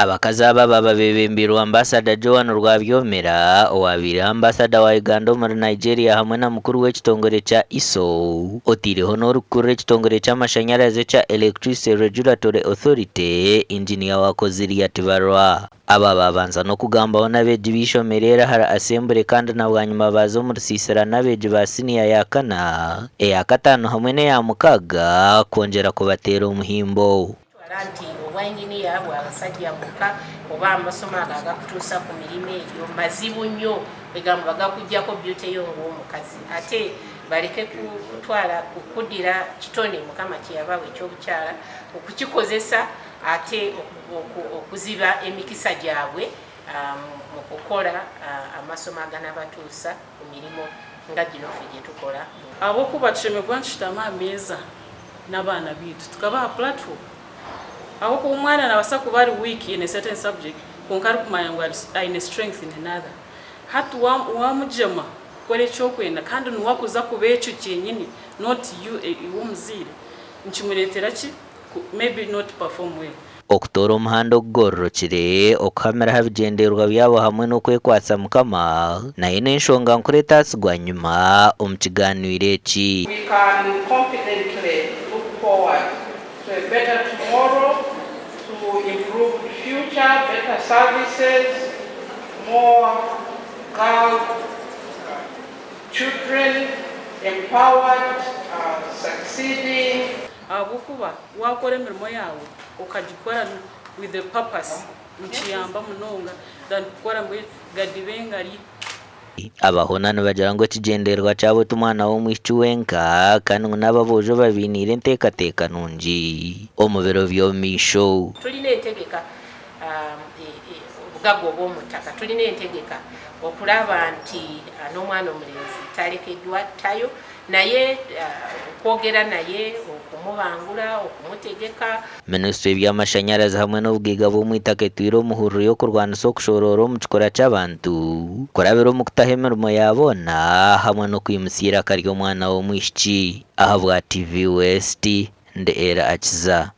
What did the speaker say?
Abakazi aba baaba beebembeirwe Ambasada Joan Rwabyomera owaabaire Ambasada wa Uganda omuri Nigeria hamwe na mukuru w'ekitongore kya ISO oteireho n'orikukurira ekitongore ky'amashanyarazi ekya Electricity Regulatory Authority, Engineer Wakoziriya Tibarwa. Aba baabanza n'okugambaho n'abeegi b'eishomero eri ahari Assembly kandi na bwanyima baaza omu rusiisira n'abeegi ba siniya ya kana, eya kataano hamwe n'eya mukaaga kwongyera kubateera omuhimbo. Twara nti obwa inginiya bwa basajja bwoka oba amasomo ago agakutuusa ku mirimo egyo mazibu nnyo kwegamba bagakujjako beauty yo ng'omukazi ate baleke kutwala kuddira kitone mukama kyeyabawa ekyobukyala okukikozesa ate okuziba emikisa gyabwe mu kukola amasomo aganabatuusa ku mirimo nga gino ffe gyetukola. Ahabw'okuba tushemereire kuba nitushutama aha meeza n'abaana baitu tukabaha platform ahabw'okuba omwana naabaasa kuba ari weak in a certain subject kwonka arikumanya ngu aine strength in another. Hati waamugyema kukora eki orikwenda kandi niwe arikuza kuba ekyo kyenyini not you iwe omuzaire nikimureetera ki maybe not perform well. Okutoora omuhanda ogugororokire, okuhamira aha bigyendererwa byabo hamwe n'okwekwatsa Mukama nayo n'enshonga nkuru etaatsigwa nyima omu kigaaniiro eki. We can confidently look forward to a better tomorrow, to improved future, better services, more girl children empowered, succeeding. Ahabw'okuba waakora emirimo yaawe okagikora with a purpose nikiyamba munonga than kukora ngu gadibe ngarye. Abahona nibagira ngu ekigyendererwa kyabo ti mwana w'omwishiki wenka kandi ngu n'aba aboojo babainiire enteekateeka nungi omu biro by'omu maisho. Tulina entegeka obugagga obw'omu ttaka, tulina entegeka okulaba nti n'omwana omulenzi talekeddwa ttayo. Naye okwogera naye, okumubangura, okumutegeka. Minisitule y'eby'amashanyarazi hamwe n'obugaiga bw'omwitaka etwire omuhururu y'okurwanisa okushoroora omu kikura ky'abantu kurabira omu kutaho emirimo ya boona hamwe n'okwimutsya eiraka ry'omwana w'omwishiki. Ahabwa TV West, ndi Elly Akiza.